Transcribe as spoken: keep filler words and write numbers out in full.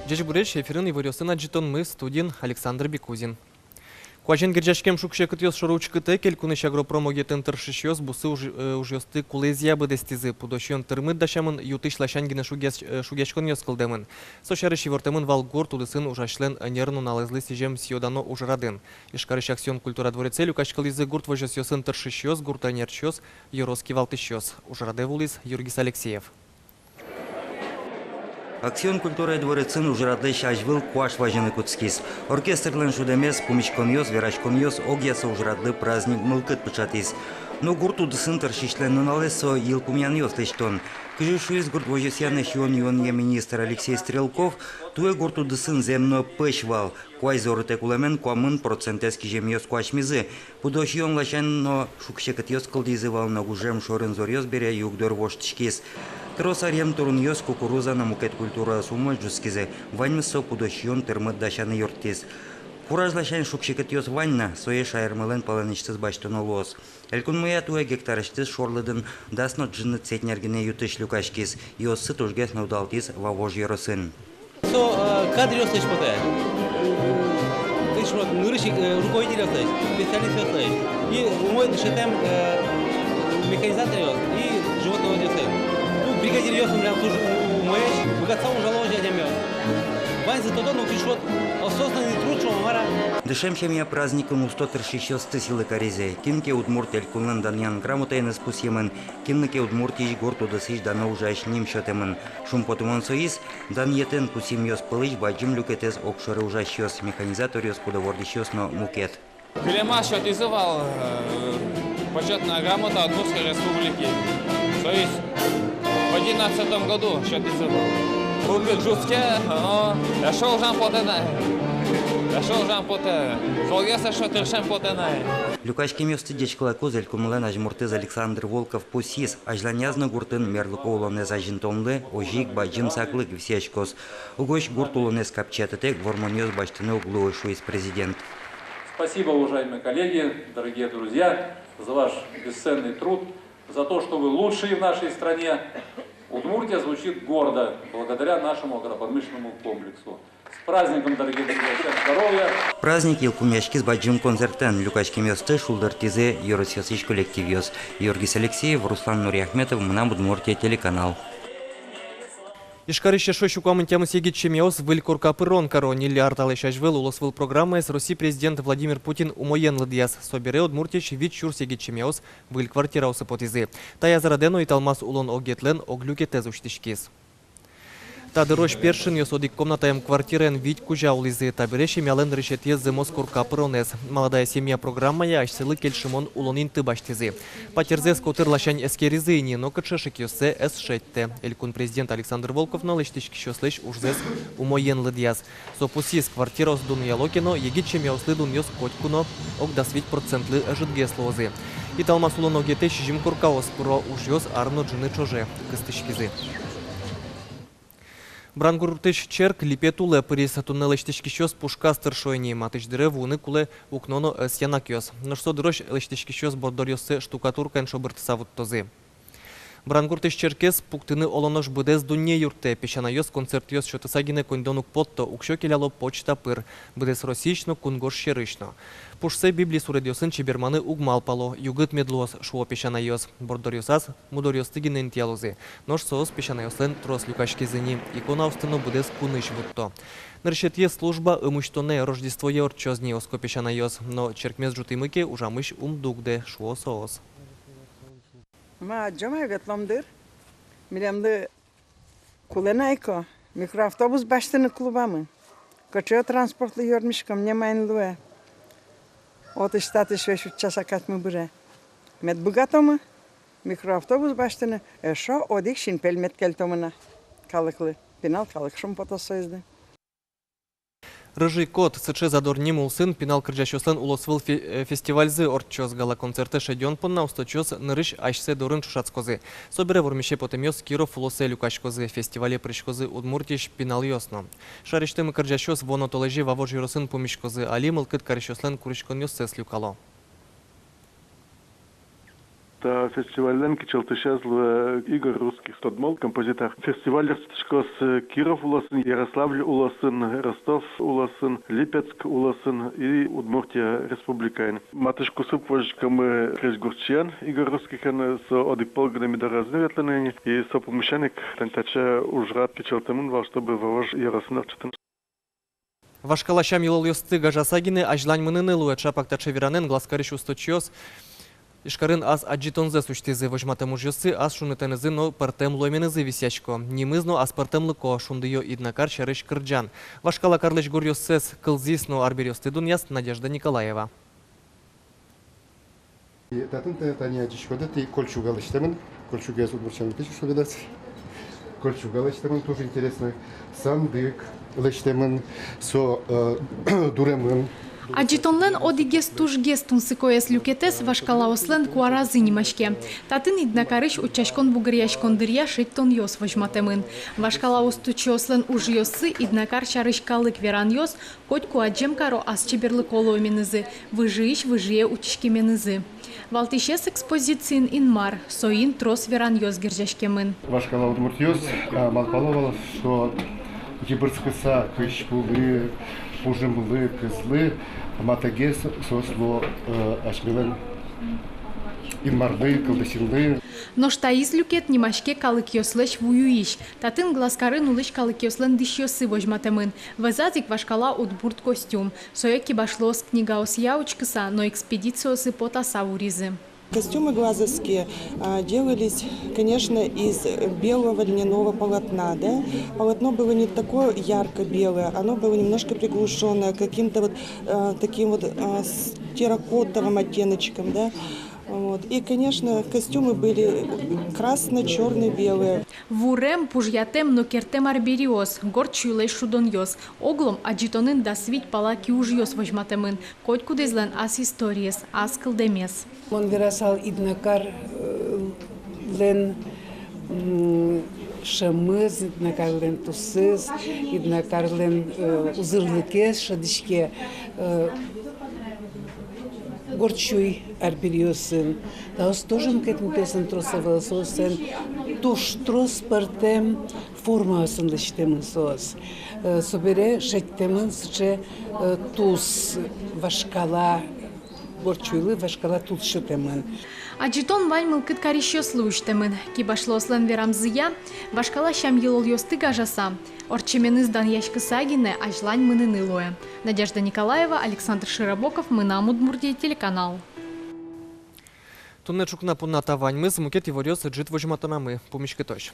Ӟечбуресь! Эфирын иворъёсын адӟытонмы, студиын Александр Бекузин. Куазен герӟаськем шуг-секытъёс шоры учкытэк, элькунысь агропром огетын тыршисьёс бусы уж-, э, ужъёсты кулэезъя быдэстӥзы. Пудо сиён тырмыт дасямын, ю-тысь ласянь гинэ шугъяс-, э, шугъяськонъёс кылдэмын. Со сярысь ивортэмын вал гурт удысын ужасьлэн ӧнер нуналэзлы сӥзем сӥё-дано ужрадын. Ижкарысь «Аксион» культура дворецэ люкаськылӥзы гурт возёсъёсын тыршисьёс, гурт ӧнерчиос, ёрос кивалтӥсьёс. Ужрадэ вуылӥз Юргис Алексеев. «Аксион» культура дворецын ужрадлэсь азьвыл куаш вазьыны кутскиз. Оркестрлэн шудэмез, пумиськонъёс, вераськонъёс огъя со ужрадлы праздник мылкыд пыӵатӥз. Но гурт удысын тыршисьлэн нуналэз со йылпумъянъёс лэсьтон. Кызьы шуиз гурт возёсъя но сиён-юонъя министр Алексей Стрелков, туэ гурт удысын зэм но пӧсь вал. Куазь зорытэк улэмен куамын процентэз киземъёс куасьмизы. Пудо сиён ласянь но шуг-секытъёс кылдӥзы вал, но гужем шорын зоръёс бере югдур воштӥськиз. Трос аръем турынъёс, кукуруза но мукет культураос умой ӝутскизы. Ваньмыз со пудо сиён тырмыт дасяны юрттӥз. Фураж ласянь шуг-секытъёс вань на, сое шаермылэн палэнысьтыз басьтоно луоз. Элькунмыя туэ гектарысьтыз шорлыдын дас но ӝыны центнер гинэ ю-тысь люкаськиз. Юоссы тужгес но удалтӥз Вавож ёросын. Со, э, кадръёслэсь потэ. Тыш вот нырысь, э, руководительёслэсь, специалистъёслэсь. И умой дышетэм, э, механизаторъёс и животноводъёслэсь. Ну, бригадиръёс милям туж у-, умоесь, быгатыса ужало озьы адямиос. Ваньзы тодо, ну, кыӵе вот осознанный труд, шуом-а, мар-а. Дышем семья праздникын усто тыршисьёсты сӥлы каризы. Кин ке Удмурт Элькунлэн данъян грамотаеныз пусъемын, кинлы ке Удмуртиысь гурт удысысь дано ужась ним сётэмын. Шумпотымон соиз, данъетэн пусъемъёс пӧлысь бадӟым люкетэз огшоры ужасьёс, механизаторъёс, пудо вордӥсьёс но мукет. Кылемаз сётӥзы вал, э, почётная грамота Удмуртской Республики. То есть в одиннадцатом году сётӥзы вал. Мылкыд ӝутске, но эшшо ужам потэ на. Эшшо ужам потэ. Золгес эшшо тыршем потэ на. Люкаськемъёсты ӟечкылакуз элькунмылэн азьмуртыз Александр Волков пусйиз: азьланяз но гуртын мерлыко улонэз азинтонлы озьы ик бадӟым саклык висъяськоз. Угось гурт улонэз капчиятытэк вормонъёс басьтыны уг луы, шуиз президент. Спасибо, уважаемые коллеги, дорогие друзья, за ваш бесценный труд, за то, что вы лучшие в нашей стране. Удмуртия звучит гордо благодаря нашему агропромышленному комплексу. С праздником, дорогие друзья! Всем здоровья! Праздник йылпумъяськиз бадӟым концертэн. Люкаськемъёсты шулдыртӥзы ёросъёсысь коллективъёс. Юргис Алексеев, Руслан Нуриахметов, «Мынам Удмуртие» телеканал. Ижкарысь эшшо сю куамын тямыс егит семьяос выль корка пырон каро. Ньыль ар талэсь азьвыл улосвыл программаез Россий президент Владимир Путин умоен лыдъяз. Собере Удмуртиысь вить сюрс егит семьяос выль квартираосы потӥзы. Таяз радэ но «Италмас» улон огетлэн ог люкетэз усьтӥськиз. Та дырозь першинъёс одӥг комнатаем квартираын вить кузя улӥзы. Табере семьялэн нырысетӥез зэмос корка пыронэз. «Молодая семья» программая асьсэлы кельшымон улон инты басьтӥзы. Патерзэс котыр ласянь эскеризы ини, но кыӵе шекъёссэ — ӧз шедьтэ. Элькун президент Александр Волков но лэсьтӥськисьёслэсь ужзэс умоен лыдъяз. Со пусйиз: квартираос дунъяло ке но, егит семьяослы дунъёс котьку но ог дас вить процентлы ӧжытгес луозы. «Италмас» улон огетэ сизьым коркаос пыро, ужъёс ар но ӝыны ӵоже кыстӥськизы. Брангуртысь черк липет улэ пыриз. Туннэ лэсьтӥськисьёс пушказ тыршо ини. Матысь дыре вуыны кулэ укно но ӧс янакъёс. Нош со дырозь лэсьтӥськисьёс борддоръёссэ штукатуркаен шобыртыса вуттозы. Брангуртысь черкез пуктыны оло нош быдэс дунне юрттэ. Песянайёс концертъёс сётыса гинэ коньдон уг потто, уксё келяло почта пыр. Быдэс Россиысь но, кунгож сьӧрысь но. Пушсэ Библиысь суредъёсын чеберманы уг малпало, югыт мед луоз, шуо песянайёс. Борддоръёсаз мудоръёсты гинэ интыялозы. Нош соос песянайёслэн трос люкаськизы ини, иконаосты но быдэс кунысь вутто. Нырысетӥез служба ымусьтонэ, Рождествое, ортчоз ни, оско песянайёс. Но черкмес ӝутӥмы ке, ужамысь ум дугдэ, шуо соос. Ма адӟом ай, ветлом дыр. Милемлы кулэ на ик микроавтобус басьтыны клубамы. Кыӵе транспортлы ёрмиськом, нема ини луэ. Отысь-татысь весь утчаса катьмы быре. Мед быгатомы микроавтобус басьтыны, эшшо одӥг синпель мед кельтомы на калыклы. Пинал калык шумпотоз соизлы. «Рыжий кот» — сыӵе задор ним улсын пинал кырӟасьёслэн улосвыл фе-, э, фестивальзы ортчоз. Гала-концертэ шедён понна усточиос нырысь асьсэ дорын ӵошатскозы. Собере вормисе потэмъёс Киров улосэ люкаськозы. Фестивале пыриськозы Удмуртиысь пиналъёс но. Шаерысьтымы кырӟасьёс вуоно толэзе Вавож ёросын пумиськозы. Али мылкыд карисьёслэн куриськонъёссэс люкало. Та фестивальлэн кичӧлтӥсез луэ Игорь Русских, тодмо композитор. Фестиваль ортчытӥськоз Киров улосын, Ярославль улосын, Ростов улосын, Липецк улосын и Удмуртия Республикаын. Матысь кусып возиськомы крезьгурчиен Игорь Русскихен, со одӥг пол гинэ ми дораз но ветлэ ни, и со пумысен ик тани таӵе ужрад кичӧлтэмын вал, чтобы Вавож ёросын ортчытыны. Вашкала сям-йылолъёсты гажаса гинэ азьлань мыныны луэ. Чапак таӵе веранэн Глазкарысь усточиос Ижкарын ас адӟытонзэс усьтӥзы. Возьматэм ужъёссы ас шунытэнызы но пӧртэм луэменызы висъясько. Нимыз но аспӧртэмлыко, шундыё Иднакар сярысь кырӟан. Вашкала карлэсь гуръёссэс кылзӥз но арбериосты дунъяз Надежда Николаева. И татын та-, тани адӟиськоды, тӥ кольчуга лэсьтэмын, кольчугаез удмурт сямен кыӵе шуо, бедас. Кольчуга лэсьтэмын, туж интересно. Сандык лэсьтэмын, со, э, дуремын. Адӟытонлэн одӥгез тужгес тунсыкоез люкетэз «Вашкалаослэн куаразы» нимаське. Татын Иднакарысь утчаськон-бугыръяськон дыръя шедьтонъёс возьматэмын. Вашкала усточиослэн ужъёссы, Иднакар сярысь калык веранъёс, котьку адӟем каро ас чеберлыко луэменызы, выжыысь выжые утиськеменызы. Валтӥсез экспозициын Инмар, соин трос веранъёс герӟаськемын. Вашкала удмуртъёс, а, малпало вал, что йыбырскыса кызьпулы, пужымлы, кызлы, матэгес соос луо, э, асьмелэн Инмарлы, кылдытӥсьлы. Нош таиз люкет нимаське «Калыкъёслэсь вуюись». Татын Глазкарын улӥсь калыкъёслэн дӥсьёссы возьматэмын. Вӧзаз ик вашкала удмурт костюм. Сое кибашлыос книгаосъя учкыса но экспедициосы потаса вуризы. Костюмы глазовские, а, делались, конечно, из белого льняного полотна, да. Полотно было не такое ярко-белое, оно было немножко приглушённое, каким-то вот, а, таким вот, а, с терракотовым оттеночком, да. Вот. И, конечно, костюмы были красно-чёрно-белые. Вурем, пужъятэм но кертэм арбериос, горд сюйлэсь шудонъёс. Оглом адӟытонын дас вить пала киужъёс возьматэмын. Котькудӥзлэн ас историез, ас кылдэмез. Мон верасал Иднакар, э, лэн, м, шӧмыз, Иднакарлэн тусыз, Иднакарлэн, э, узырлыкез шӧдӥське, э, горд сюй арбериосын. Таос тоже мукет интыосын трос ӧвӧл, соослэн туж трос пӧртэм формаосын лэсьтэмын соос. Э, собере шедьтэмын сыӵе, э, тус, вашкала, горд сюйлы вашкала тус сётэмын. Адӟытон вань мылкыд карисьёслы усьтэмын. Кибашлыослэн верамзыя, вашкала сям-йылолъёсты гажаса, ортчеменыз данъяськыса гинэ азьлань мыныны луэ. Надежда Николаева, Александр Широбоков, «Мынам Удмуртие» телеканал. Туннэ ӵукна понна та ваньмыз, мукет иворъёс ӝыт возьматонамы. Пумиськытозь.